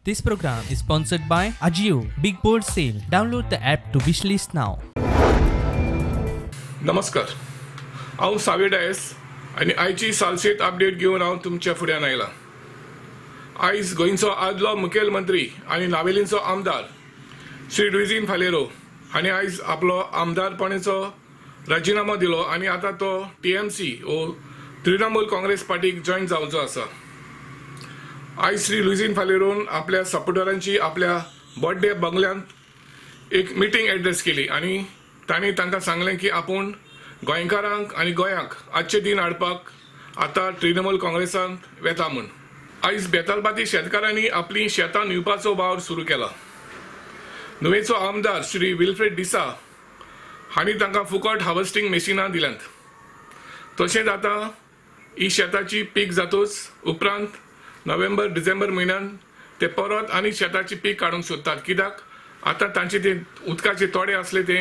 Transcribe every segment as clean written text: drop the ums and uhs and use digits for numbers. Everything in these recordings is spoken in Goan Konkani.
This program is sponsored by Ajio Big Board Sale. Download the app to wishlist now. नमस्कार, हांव सावे डायस आनी आयची सालसेत अपडेट घेवन हांव तुमच्या फुड्यान आयलां. आयज गोंयचो आदलो मुखेलमंत्री आनी नावेलींचो आमदार श्री लुईझीन फालेरो हांणी आयज आपलो आमदारपणाचो राजिनामो दिलो आनी आतां तो टीएमसी वो तृणमूल काँग्रेस पार्टीक जॉयन जावचो आसा. आयज श्री लुईझीन फालेरोन आपल्या सपोर्टरांची आपल्या बर्थडे बंगल्यांत एक मिटींग एड्रेस केली आनी तांणी तांकां सांगलें की आपूण गोंयकारांक आनी गोंयाक आजचे दीन हाडपाक आतां तृणमूल काँग्रेसांत वेता म्हूण. आयज बेतालबाती शेतकारांनी आपलीं शेतां न्हिवपाचो वावर सुरू केला. नुवेचो आमदार श्री विल्फ्रेड डिसा हांणी तांकां फुकट हार्वेस्टींग मेशिनां दिल्यांत. तशेंच आतां ही शेताची पीक जातूच उपरांत नोव्हेंबर डिसेंबर म्हयन्यान ते परत आनी शेताची पीक काडूंक सोदतात, कित्याक आतां तांचे ते उदकाचे तोडे आसले ते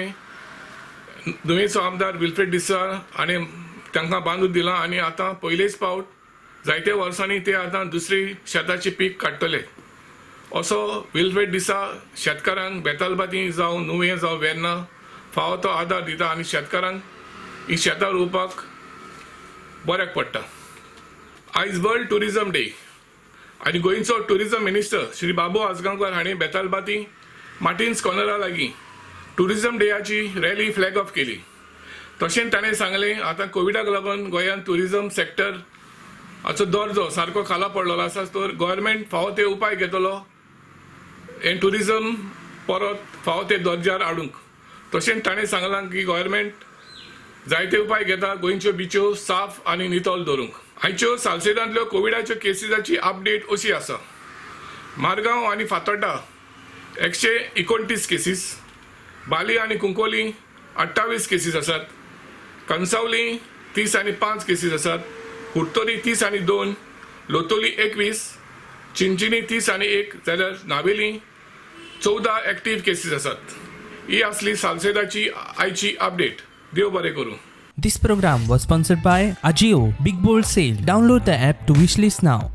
नुवेचो आमदार विल्फ्रेड डिसा हाणें तांकां बांदून दिलां आनी आतां पयलेच फावट जायते वर्सांनी ते आतां दुसरी शेताची पीक काडटले. असो विल्फ्रेड डिसा शेतकारांक बेतालबाती जावं, नुवें जावं, वेर्ना फावो तो आदार दिता आनी शेतकारांक ही शेतां रोवपाक बऱ्याक पडटा. आयज वर्ल्ड टुरिझम डे आनी गोंयचो टुरिझम मिनिस्टर श्री बाबू आजगांवकर हांणी बेतालबाती मार्टिन्स कॉर्नरा लागीं टुरिझम डेयाची रॅली फ्लॅग ऑफ केली. तशेंच ताणें सांगलें, आतां कोविडाक लागून गोंयांत टुरिझम सेक्टर हाचो दर्जो सारको खाला पडलेलो आसा, तर गव्हर्मेंट फावो ते उपाय घेतलो हें टुरिझम परत फावो ते दर्ज्यार हाडूंक. तशेंच ताणें सांगलां की गव्हर्मेंट जायते उपाय घेता गोंयच्यो बिच्यो साफ आनी नितळ दवरूंक. आयच्यो सालसेदांतल्यो कोविडाच्यो केसीसाची अपडेट अशी आसा. मारगांव आनी फातोड्डा 129 केसीस, बाली आनी कुंकोली 28 केसीस आसात, कणसावली 35 केसीस आसात, कुडतरी 32, लोतोली 21, चिंचिनी 31, जाल्यार नावेली 14 एक्टीव केसीस आसात. ही आसली सालसेदाची आयची अपडेट. देव बरें करूं. This program was sponsored by Ajio Big Bold Sale. Download the app to wishlist now.